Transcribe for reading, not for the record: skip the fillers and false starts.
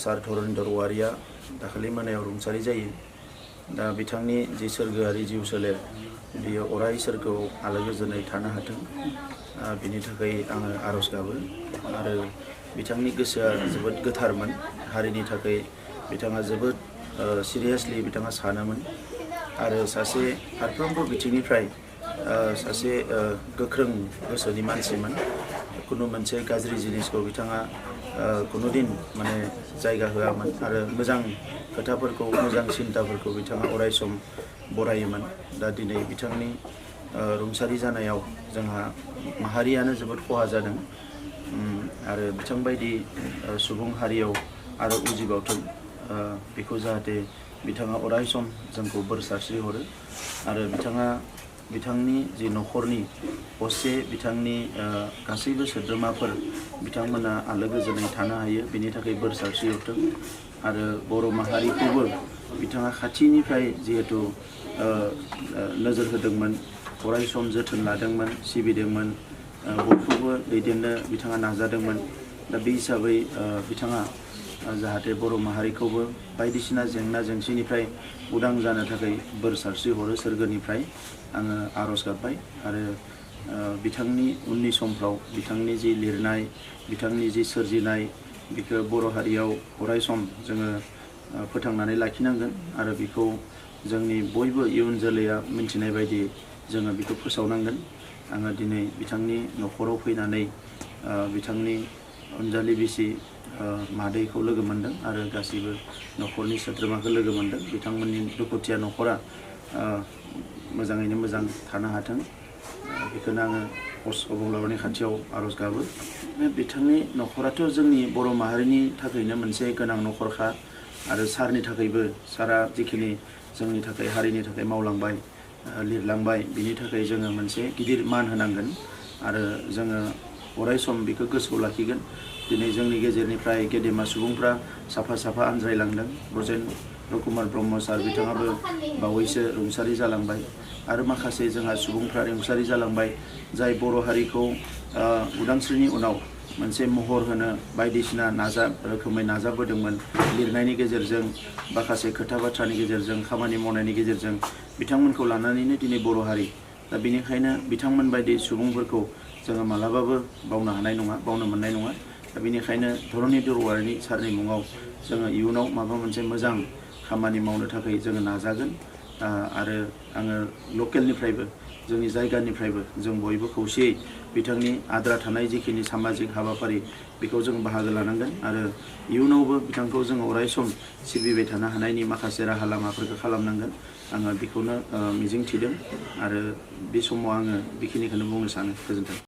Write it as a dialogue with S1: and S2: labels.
S1: सार धरनीधर औवारिया दाखालि मोनायाव रुंसारि जायो। दा बिथांनि जि सोरगोआरि जिउ सोलेर बियो अराय सोरगोआव आलो गोजोनै थानो हाथों, बिनि थाखाय आङो आरज गाबो। आरो बिथांनि गोसोआ जोबोद गोथारमोन, हारिनि थाखाय बिथाङा जोबोद सिरियासलि बिथाङा सानोमोन आरो सासे फारफ्रोमबो बिथिंनिफ्राय सासे गोख्रों गोसोनि मानसिमोन। खुनु मोनसे गाज्रि जिनिसखौ बिथाङा कुनुदिन माने जायगा होआमोन आरो मोजां खोथाफोरखौ, मोजां सिन्ताफोरखौ बिथाङा अराय सम बरायोमोन। दा दिनै बिथांनि रुंसारि जानायाव जोंहा माहारियानो जोबोद खहा जादों आरो बिथांबायदि सुबुं हारियाव आरो उजिबावथों, बेखौ जाहाथे बिथाङा अराय सम जोंखौ बोर सारस्रिहरो आरो बिथांनि जि न'खरनि असे बिथांनि गासैबो सोद्रोमाफोर बिथांमोना आलो गोजोनै थानो हायो, बेनि थाखाय बोर सारस्रिहरथों। आरो बर' माहारिखौबो बिथाङा खाथिनिफ्राय जिहेतु नोजोर होदोंमोन, अराय सम जोथोन लादोंमोन, सिबिदोंमोन, बयखौबो दैदेननो बिथाङा नाजादोंमोन। दा बे हिसाबै बिथाङा जाहाथे बर' माहारिखौबो बायदिसिना जेंना जेंसिनिफ्राय उदां जानो थाखाय बोर सारस्रिहरो सोरगोनिफ्राय आङो आरज गाबबाय। आरो बिथांनि उननि समफ्राव बिथांनि जि लिरनाय, बिथांनि जि सोरजिनाय, बेखौ बर' हारियाव अराय सम जोङो फोथांनानै लाखिनांगोन आरो बेखौ जोंनि बयबो इयुन जोलैया मिन्थिनाय बायदि जोङो बेखौ फोसावनांगोन। आङो दिनै बिथांनि न'खराव फैनानै बिथांनि अनजालि बिसि मादैखौ लोगो मोनदों आरो गासैबो न'खरनि सोद्रोमाखौ लोगो मोनदों। बिथांमोननि दुखुथिया न'खरा मोजाङैनो मोजां थानो हाथों, बेखौनो आङो अबंलावरिनि खाथियाव आरज गाबो। बिथांनि न'खराथ' जोंनि बर' माहारिनि थाखायनो मोनसे गोनां न'खरखा आरो सारनि थाखायबो, सारा जिखिनि जोंनि थाखाय हारिनि थाखाय मावलांबाय, लिरलांबाय, बिनि थाखाय जोङो मोनसे गिदिर मान होनांगोन आरो जोङो अराय सम बेखौ गोसोआव लाखिगोन। दिनै जोंनि गेजेरनिफ्राय गेदेमा सुबुंफ्रा साफा साफा आनज्रायलांदों। ब्रजेन्द्र कुमार ब्रह्म सार बिथाङाबो बावैसो रुंसारि जालांबाय आरो माखासे जोंहा सुबुंफ्रा रुंसारि जालांबाय, जाय बर' हारिखौ उदांस्रिनि उनाव मोनसे महर होनो बायदिसिना रोखोमै नाजाबोदोंमोन। लिरनायनि गेजेरजों, माखासे खोथा बाथ्रानि गेजेरजों, खामानि मावनायनि गेजेरजों बिथांमोनखौ लानानैनो दिनै बर' हारि। दा बेनिखायनो बिथांमोन बायदि सुबुंफोरखौ जोङो मालाबाबो बावनो हानाय नङा, बावनो मोननाय नङा। दा बेनिखायनो धरनीधर औवारि सारनि मुङाव जोङो इयुनाव माबा मोनसे मोजां खामानि मावनो थाखाय जोङो नाजागोन। आरो आङो लकेलनिफ्रायबो, जोंनि जायगानिफ्रायबो जों बयबो खौसेयै बिथांनि आद्रा थानाय जिखिनि सामाजिक हाबाफारि बेखौ जों बाहागो लानांगोन आरो इयुनावबो बिथांखौ जोङो अराय सम सिबिबाय थानो हानायनि माखासे राहा लामाफोरखौ खालामनांगोन। आङो बेखौनो मिजिं थिदों आरो बे समाव आङो बेखिनिखौनो बुंनो सानो। गोजोन्थों।